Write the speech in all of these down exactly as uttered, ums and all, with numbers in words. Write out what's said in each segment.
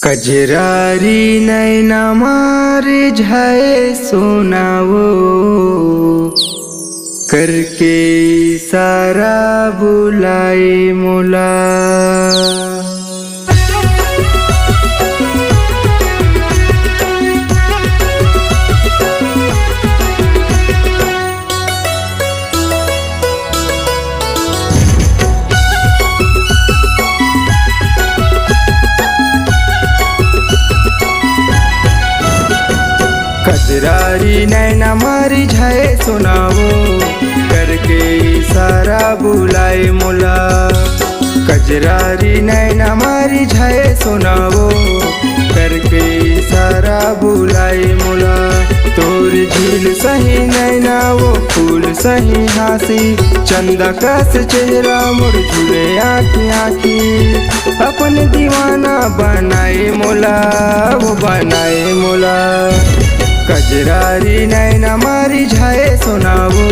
कजरारी नैना मार झाए सोना वो, करके इशारा बुलाए मोला। कजरारी नैना मारी झाए सोना वो, करके इशारा बुलाए मोला। कजरारी नैना मारी झाए सोना वो, करके इशारा बुलाए मोला। तोर झील सही नैना वो, फूल सही हाँसी, चंदा कस चेहरा मोर झूले आँखी आँखी। अपन दीवाना बनाए मोला, वो बनाए मोला। कजरारी नैना मारी झाए सोना वो,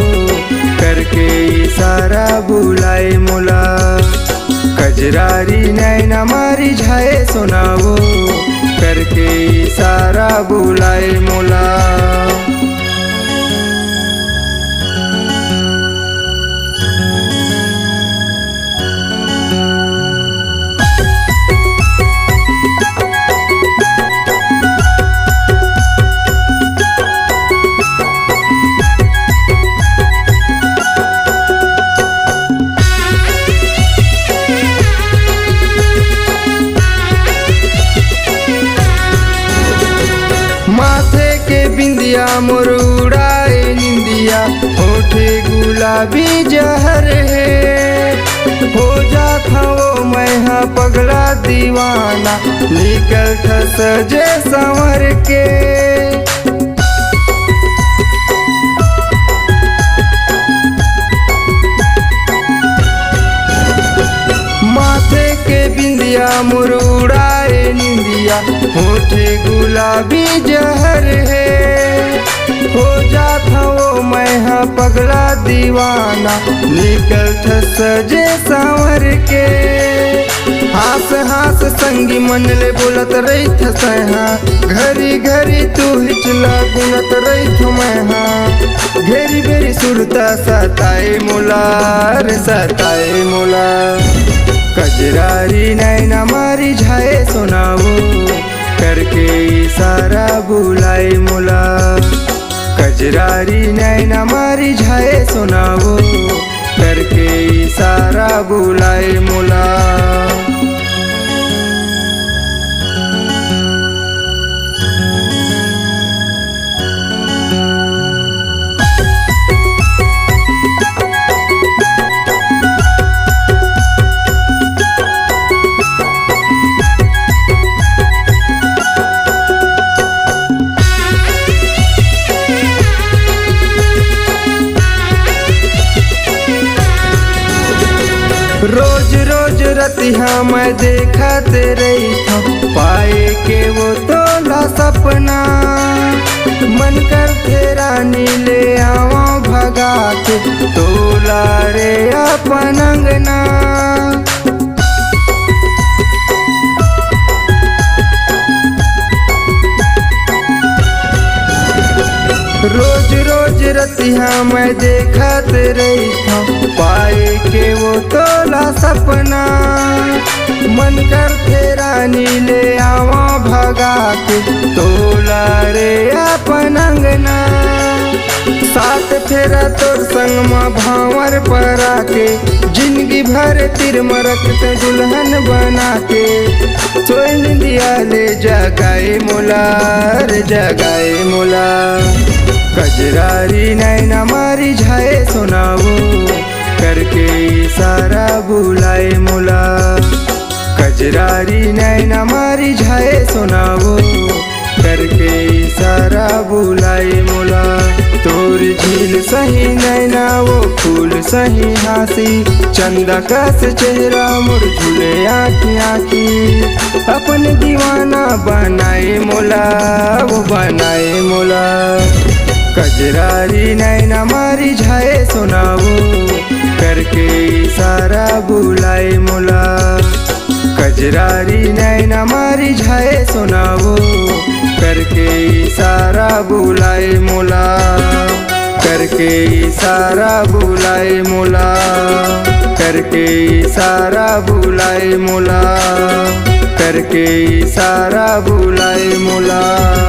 करके इशारा बुलाए मोला। कजरारी नैना मारी झाए सोना वो, करके इशारा बुलाए मोला। माथे के बिंदिया मोर उड़ाए निंदिया, होठे गुलाबी जहर हे। हो जात हवो मैं हा पगला दीवाना, निकलत सजे संवर के। माथे के बिंदिया मोर उड़ाए निंदिया, होठे गुलाबी जहर हे। हो जात हवो मैं हा पगला दीवाना, निकलत सजे संवर के। हाँस हाँस संगी मन ले बोलत रहिथस तैं हा, घरी घरी तू हिचला गुनत रहिथों मैं हा। घेरी बेरी सुरता सताए मोला रे, सताए मोला। कजरारी नैना मारी झाए सोना वो, करके इशारा बुलाए मोला। कजरारी नैना मारी झाए सोना वो, करके इशारा बुलाए मोला। रोज रोज रतिहा मैं देखत रहिथों, पाए के वो तोला सपना। मन करथे रानी ले आवा भगा के तोला रे अपन अंगना। रोज रोज रतिहा मैं देखत रहिथों, पाए के वो तोला सपना। मन करथे रानी ले आवा भगा के तोला रे अपन अंगना। सात फेरा तोर संग म भांवर परा के, जिंदगी भर तीर म रख के दुल्हन बना के। सोए निंदिया ले जगाए मोला रे, जगाए मोला। कजरारी नैना मारी झाए सोना वो, करके इशारा बुलाए मोला। कजरारी नैना मारी झाए सोना वो, करके इशारा बुलाए मोला। तोर झील सही नैना वो, फूल सही हाँसी, चंदा कस चेहरा मोर झूले आँखी आँखी। अपन दीवाना बनाए मोला, वो बनाए मोला। कजरारी नैना मारी झाए सोना वो, करके इशारा बुलाए मोला। कजरारी नैना मारी झाए सोना वो, करके इशारा बुलाए मोला, करके इशारा बुलाए मोला, करके इशारा बुलाए मोला, करके इशारा बुलाए मोला।